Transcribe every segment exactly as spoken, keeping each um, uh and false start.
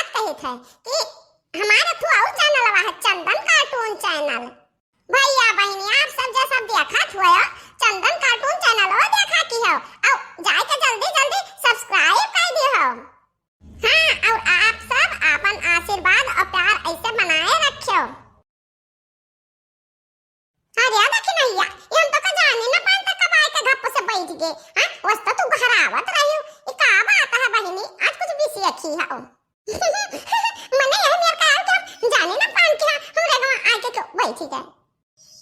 कहित है कि हमार एक ठो और channel बा है, चंदन cartoon channel। भैया बहिनी, आप सब जे सब देखत हो, चंदन cartoon channel वो देखा की हो, और जाए के जल्दी जल्दी subscribe कर दी हो। हाँ, और आप सब आपन आशीर्वाद और प्यार ऐसे बनाए रखियो। अरे देखी नैया, ये हम तो का जाने ना पान तक कब आए के घप्प से बैठ गए। हाँ, वस तो तू घर आवत रही हो। ये का बात है बहिनी, आज कुछ बिसिया खी हो। मने यही मेर का आयो कि हम जाने ना पान के, हाँ, हमरे गाँव आके क्यों बैठी गए।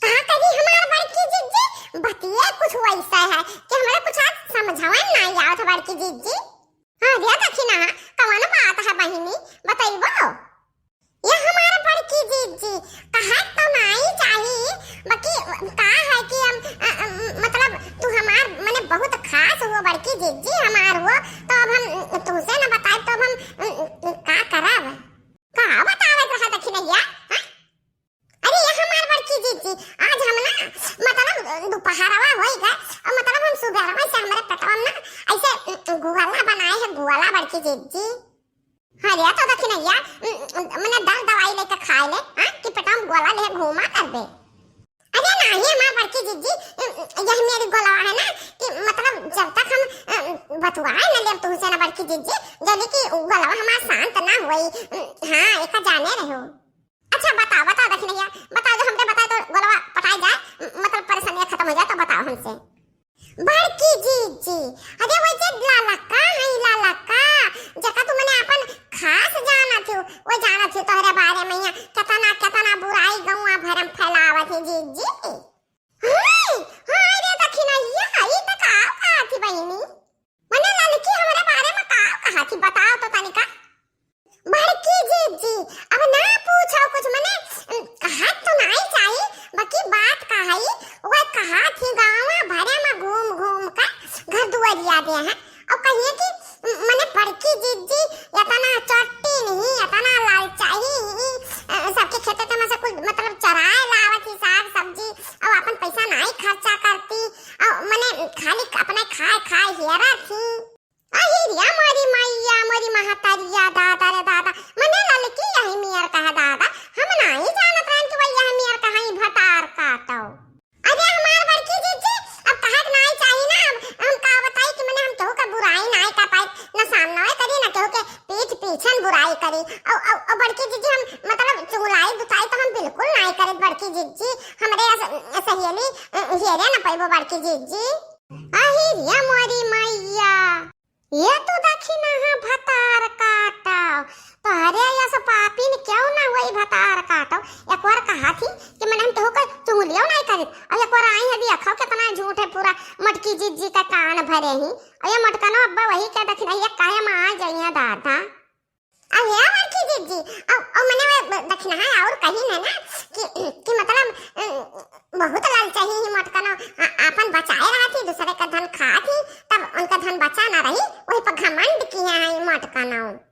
का करी हमार बड़की जिज्जी, बतिये कुछ वैसा है कि हमरा कुछ आज समझावन ना आवत है बड़की जिज्जी। हाँ, दिया देखी ना, कवन बात है बहिनी, बतैबो? ये हमार बड़की जिज्जी, कहा तो नाई चाही, बाकी का है कि हम, अ, अ, मतलब तू हमार मने बहुत खास हो बड़की जिज्जी हमार हो, तो अब हम तुमसे ना बताए तो अब हम, अ, अ, का करब? का बतावे रहा देखी नैया, हाँ? अरे ये हमार बड़की जिज्जी, आज हम ना, मतलब, दोपहरवा होई गए, और मतलब हम सुबहरवा से हमरे पेटवा में ना ऐसे, उम, गोला बनाए है, गोला बड़की जिज्जी। हाँ रे, तो देखी नैया, उम, उम, मने दल दवाई लेके खाए ले, हाँ, कि पेटवा में गोला ले घूमा करबे। अरे नाही हमार बड़की जिज्जी, उम, उम, यह मेरी गोलवा है ना कि मतलब जब तक हम, उम, बतुआए न लेब तुमसे ना बड़की जिज्जी, जल्दी कि गोलवा हमार शांत ना होई। उम, हाँ, एका जाने रहो। अच्छा, बताओ, बताओ, देखी नैया, बताओ, जो हमके बताओ तो गोलवा पटाई जाए, म-, मतलब परेशानियाँ खत्म हो जाए, तो बताओ हमसे। बड़की जिज्जी, अरे वो जे ललका है, ललका, जेका तू मने अपन खास जानत हो, वो जानत हो तोहरे बारे में यहाँ केतना, केतना बुराई गौवा भर में फैलावत है जिज्जी। हाँ, हाँ रे, देखी नैया, ई तो का कहा थी बहिनी? मने ललकी हमरे बारे में का कहा थी, बताओ तो तनिका। बड़की जिज्जी, अब ना पूछो कुछ, मने, उम, कहा तो नाई चाही, बाकी बात का है, वो कहा थी गाँव भरे में घूम घूम के घर दुआरिया दे हैं, और कहिए कि, उम, मने बड़की जिज्जी इतना चट्टी नहीं, इतना लालचाही ही, अ, सबके खेते में से कुछ मतलब चराए लावत ही साग सब्जी, और अपन पैसा नाई खर्चा करती, और मने खाली अपने खाए खाए हेरा थी। अहिरिया मोरी मैया, मोरी महतरिया, दादा रे दादा, मने ललकी यही मियर कहा दादा, हम नाई जानत रहन कि वही यही मियर कहा ई भतार काटो। अरे हमार बड़की जिज्जी, अब कहत नाई चाही ना, अब हम का बताई कि मने हम केहू का बुराई नाई कर पाई, न सामने करी, न केहू के पीठ पीछन बुराई करी। औ, औ, औ बड़की जिज्जी हम मतलब चुगलाई दुताई तो हम बिल्कुल नाई करी बड़की जिज्जी, हमरे अस-, सहेली, अ, हेरे न पैबो बड़की जिज्जी। अहिरिया मोरी मैया। ये तू देखी ना है भतार काटा, तोहरे यस पापिन क्यों ना हुई भतार काटो। एक बार कहा थी कि मने हम तोहू का चुंगलियो नहीं करित, और एक बार आई है देखो कितना झूठ है, पूरा मटकी जिज्जी का कान भरे ही। और ये मटकनो अब्बा वही के देखी ना, ये काहे में आ जाइए दादा। अब ये बड़की जिज्जी, अब, अब मने वो ब-, देखी ना है और कहीं ना ना कि, कि मतलब, अ, बहुत लालचाही ही मटकनो, आ-, आपन बचाए रहत ही, दूसरे का धन खात ही, तब उनका धन बचा ना रही, वही पर घमंड किहे हैं मटकनो।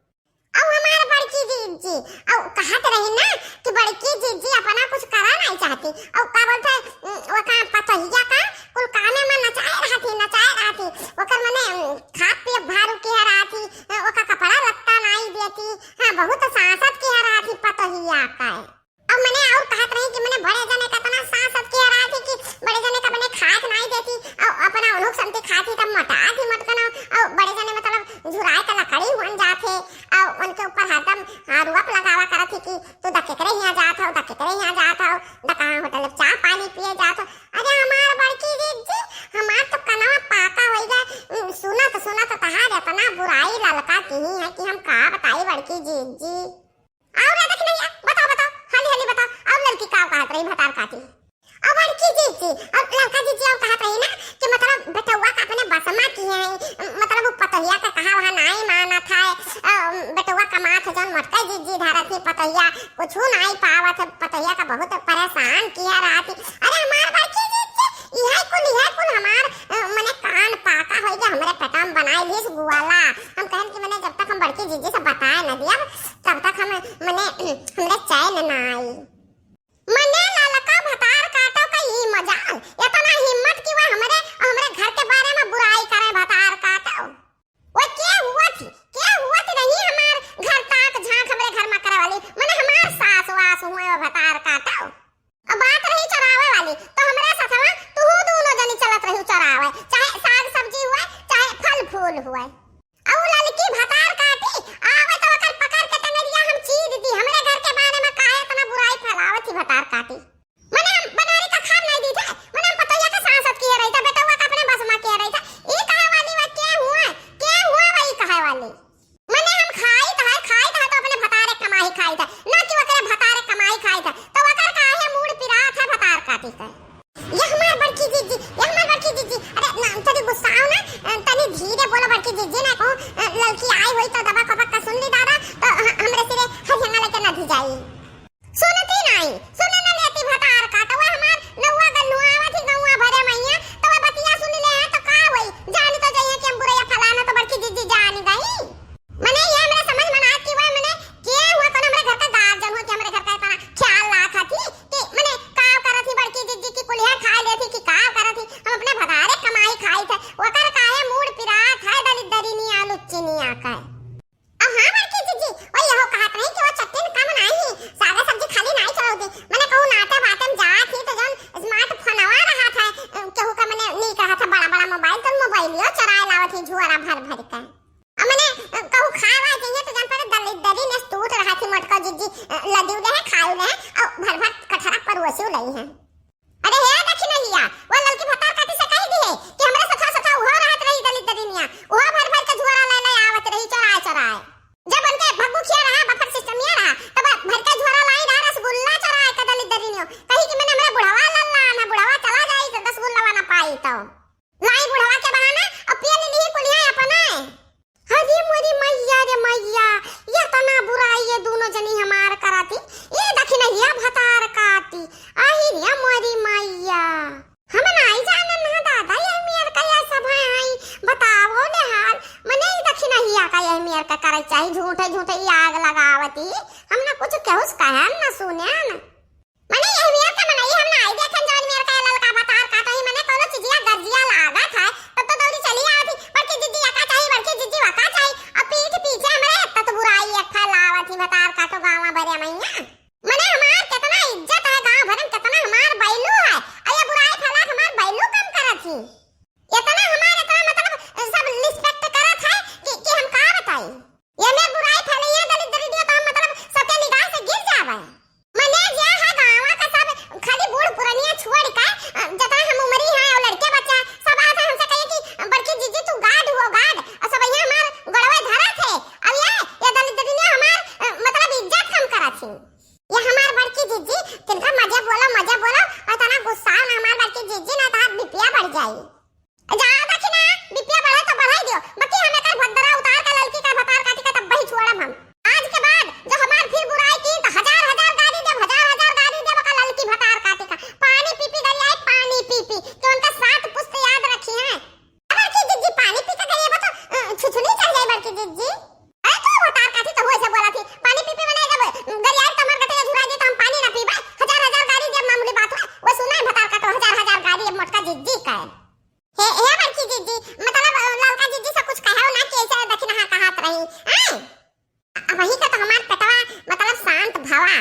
अब हमार बड़की जिज्जी, अब कहत रही ना कि बड़की जिज्जी अपना कुछ करा नहीं चाहती, अब का बोलते हैं, उम, वो का पतोहिया का कुल काने में नचाए रहत ही, नचाए रहत ही, ओकर मने, उम, खात पिए भारू किहे रहत ही, अ, ओका कपड़ा लत्ता नहीं देती, हाँ, बहुत सासत किहे रहत ही पतोहिया का। अब मने और कहत रही कि मने बड़े जने का इतना सासत किहे रहत ही कि बड़े जने का मने खात नाई देती, और अपना उन्हों समती खात ही तब मोटात ही मटकनो, और बड़े जने मतलब झुराए का लकड़ी हुन जात है, और उनके ऊपर हरदम, हाँ, रोअप लगावा करत ही कि तू द केकरे हियाँ जात हो, द केकरे हियाँ जात हो, द कहाँ होटल में चाह पानी पिए जात हो। अरे हमार बड़की जिज्जी, हमार तो कनवा पाका होई गए, उम, सुनत सुनत तहार इतना बुराई ललका किही है कि हम का बताई बड़की जिज्जी। और है देखी नैया, बताओ, बताओ, हाली हाली बताओ, और ललकी का कहत रही भतार काटी? और बड़की जिज्जी, और ललका जिज्जी और कहत रही ना कि मतलब बेटौआ का अपने बस मा किहे हैं, मतलब वो पतोहिया का कहा वहाँ नाई मानत है, अ, बेटौआ कमात है जौन मोटका जिज्जी धरत ही, पतोहिया कुछ नाई पावत है, पतोहिया का बहुत परेशान किहे रहत ही। अरे हमार बड़की जिज्जी, इहे कुल, इहे कुल हमार, अ, मने कान पाका होई गए, हमरे पेटा में बनाए लीस गुआला। हम कहन कि मने जब तक हम बड़की जिज्जी से बताए न दियब, तब तक हम, मने, हमरे चैन ना आई। मने ललका भतार काटो का ई मजाल, इतना हिम्मत कि वह हमरे, हमरे घर के बारे में बुराई करे भतार काटो। वो के हुआ थी, के हुआ थी रही हमार घर ताक झांक काटी। मने हम बनवारी का खाब नाहीं दीत है, मने हम पतोहिया का सांसत किहे रहित है, बेटवा का अपने बस मा किहे रहित है। ई कहे वाली बा, के हुआ, के हुआ बा ई कहे वाली। मने हम खाइत है, खाइत है तो अपने भतारे कमाई खाइत है, ना कि ओकरे भतारे कमाई खाइत है। तो ओकर काहे मूड़ पिरात है भतार काटी के। ये हमार बड़की जिज्जी, ये हमार बड़की जिज्जी। अरे ना, तनी गुस्साओ ना, अ, तनी धीरे बोलो बड़की जिज्जी, ना कहूँ, अ, ललकी आई होई तो दबा कबक का सुन ली दादा, तो ह-, हमरे सिरे हरियाणा लेके ना धी जाई। सुनती नाई, सुने न लेती भतार काटो, वो हमार नौवा गन्नुआ आवत ही गौवा भरे मइया, तो वो बतिया सुन ले हैं तो का होई? जानी तो जाइए कि हम बुरैया फलाना तो बड़की जिज्जी जानी गई। मने ये हमरे समझ में ना आत कि वो मने के हुआ कौन हमरे घर का गार्जियन हुआ कि हमरे घर का इतना ख्याल राखत ही कि मने का करत ही बड़की जिज्जी की कुलिया खा लेत ही कि का करत ही, हम अपने भतारे कमाई खाई थे, ओकर काहे मूड़ पिरात है दलिद्दरिनिया लुच्चिनिया का। अब हाँ बड़की जिज्जी, वही यहो कहत रही कि वो चट्टिन कम नाई ही, साग सब्जी खाली नाई चढ़ाऊ दे। मने कहूँ नाते बाते में जात ही तो जौन स्मार्ट फोनवा रहत है, अ, केहू का मने नीक रहत है बड़ा बड़ा मोबाइल, तो मोबाइलियो चराए लावत ही झुआरा भर भर के। अब मने, अ, कहूँ खावा जाइए तो जौन पर दलिद्दरी ने टूट रहत ही मोटका जिज्जी, अ, लदिउ ले है, खायु ले है, और भर भर कठरा परोसिउ लई है। अरे हे दखिनहिया, वो ललकी भतार काटी से कहि दिहे कि हमरे सथवा सथवा उहो रहत रही दलिद्दरिनिया, उहो भर भर के झोरा ले ले आवत रही चोराए चोराए। जब उनके भग्गू खिया रहा, बफर सिस्टम ये रहा, तब भर के झोरा लाई रहा रसगुल्ला चोराए के दलिद्दरिनियो। कही कि मने हमरे बुढ़वा लल्ला ना, बुढ़वा चला जाई तो रसगुल्ला ना पाई तो। लाई बुढ़वा के बहाना और पिए ली कुलिया अपने। अरे मोरी मइया रे मइया, यतना बुराई ये दूनो जनी हमार करती। ए दखिनहिया भतार काटी, आही रे मोरी मइया। हम नाई जानन ना दादा, ये मेर का ये सब है आई, बतावो ले हाल। मने ई दखिनहिया का ये मेर का करे चाही, झूठे झूठे ई आग लगावती। हम ना कुछ केहू से कहन ना सुनन। मने यही मेर का मनई हम नाई देखन जौन मेर का ललका भतार काटो ही, मने कौनो चिजिया गर्जिया लागत है, तब तो दौड़ी चली आवत ही, बड़की जिज्जी यका चाही, बड़की जिज्जी वका चाही, अब पीठ पीछे हमरे इतना तो बुराई एक फैलावत ही भतार काटो गाँव भरे मइया। मने हमार कितना इज्जत है गाँव भरे में, कितना हमार बैलू है, अरे बुराई फैला के हमार बैलू कम करत ही। इतना हमार इतना मतलब सब रिस्पेक्ट करत है कि, कि हम का बताई। ये में बुराई फैलैया दलिद्दरिनिया तो हम मतलब सबके निगाह से गिर जावे। मने जे है गाँवा का सब खाली बूढ़ पुरनिया छोड़ के, अ, जतना हम उमरी है और लड़के बच्चा सब आते हमसे कहे कि बड़की जिज्जी तू गाड हो गाड, और सब यहाँ हमार गोड़वे धरा थे। अब ये, ये दलिद्दरिनिया हमार, अ, मतलब इज्जत कम करत ही। ये हमार बड़की जिज्जी, तिनका मजे बोलो, मजे बोलो, और तना गुस्सा ना हमार बड़की जिज्जी, ना तो हाथ बिपिया बढ़ जाई। जाओ दखिना, बिपिया बढ़े तो बढ़ाई दियो, बाकी हम एकर भद्दरा उतार के ललकी का भतार काटी का तब वही छोड़ब हम। आज के बाद जो हमार फिर बुराई की तो हजार हजार गाली देब, हजार हजार गाली देब का ललकी भतार काटी का। पानी पी पी गरियाई, पानी पी पी, कि उनका सात पुस्त याद रखी है। बड़की जिज्जी पानी पी के गरियाबा तो, अ, छुछुनी चढ़ जाई बड़की जिज्जी। अरे तू भतार काटी तो वैसे बोला थी, पानी पी पी मने जब गरियाई तो हमार गटैया झुरा जी तो हम पानी ना पीबे, हजार हजार गाली देब मामूली बात है, वो सुना है भतार काटो हजार हजार गाली अब मोटका जिज्जी का है। हे, हे बड़की जिज्जी, मतलब, अ, ललका जिज्जी से कुछ कहो ना कि ऐसे दखिनहा कहत रही, हैं? अब वही का तो हमार पेटवा, मतलब, शांत भवा।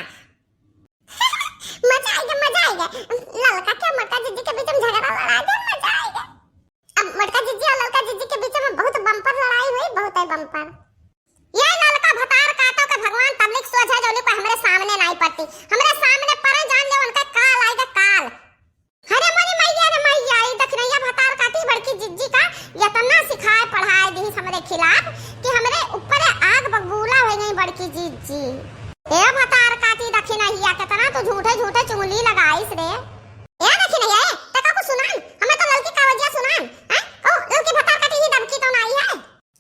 मजा आएगा, मजा आएगा। ललका के मोटका जिज्जी के बीच में झगड़ा लड़ा दे, मजा आएगा। अब मोटका जिज्जी और ललका जिज्जी के बीच में बहुत बम्पर लड़ाई हुई, बहुत है बम्पर। ये ललका भतार काटो के भगवान तबलिक सोझा जौनी पर हमरे सामने नाई पड़ती, हमरे सामने पड़े जान ले उनका काल आएगा, काल। अरे मोरी मइया रे मइया, ई दखिनहिया भतार काटी बड़की जिज्जी का यतना सिखाए पढ़ाए दिहिस हमरे खिलाफ कि हमरे ऊपरे आग बबूला होइ गई बड़की जिज्जी। ए भतार काटी दखिनहिया, केतना तू झूठे झूठे चुंगली लगाइस रे। ए दखिनहिया, ए, तका कुछ सुनान, हमें तो ललकी कावजिया सुनान, हैं? कहू, ललकी भतार काटी ही दबकी तो नाई है।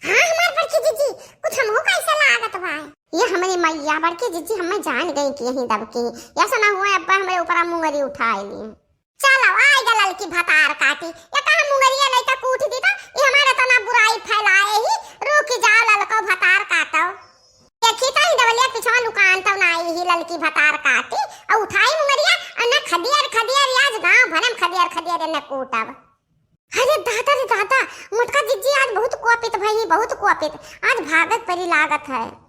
हाँ, हमार बड़की जिज्जी, कुछ हमहू का ऐसा लागत बा। ये हमरी मइया, बड़की जिज्जी, हमें जान गई कि यही दबकी। ऐसा ना हुआ, अब्बा हमरे ऊपरा मुंगरी उठाए ली। चलो, आइगा ललकी भतार काटी। ये कहाँ मुंगरिया लइका कूट दी तो, ये हमारे तना बुराई फैलाए ही। रुक जाओ ललको भतार काटो। देखी तो ही दवलिया पिछवा लुकान तो ना आई ही ललकी भतार काटी। और उठाई मुंगरिया, और न खदियर खदियर, आज गाँव भनम खदियर खदियर न कूटब। अरे दादा रे दादा, मोटका जिज्जी आज बहुत कोपित भई, बहुत कोपित। आज भागत परी लागत है।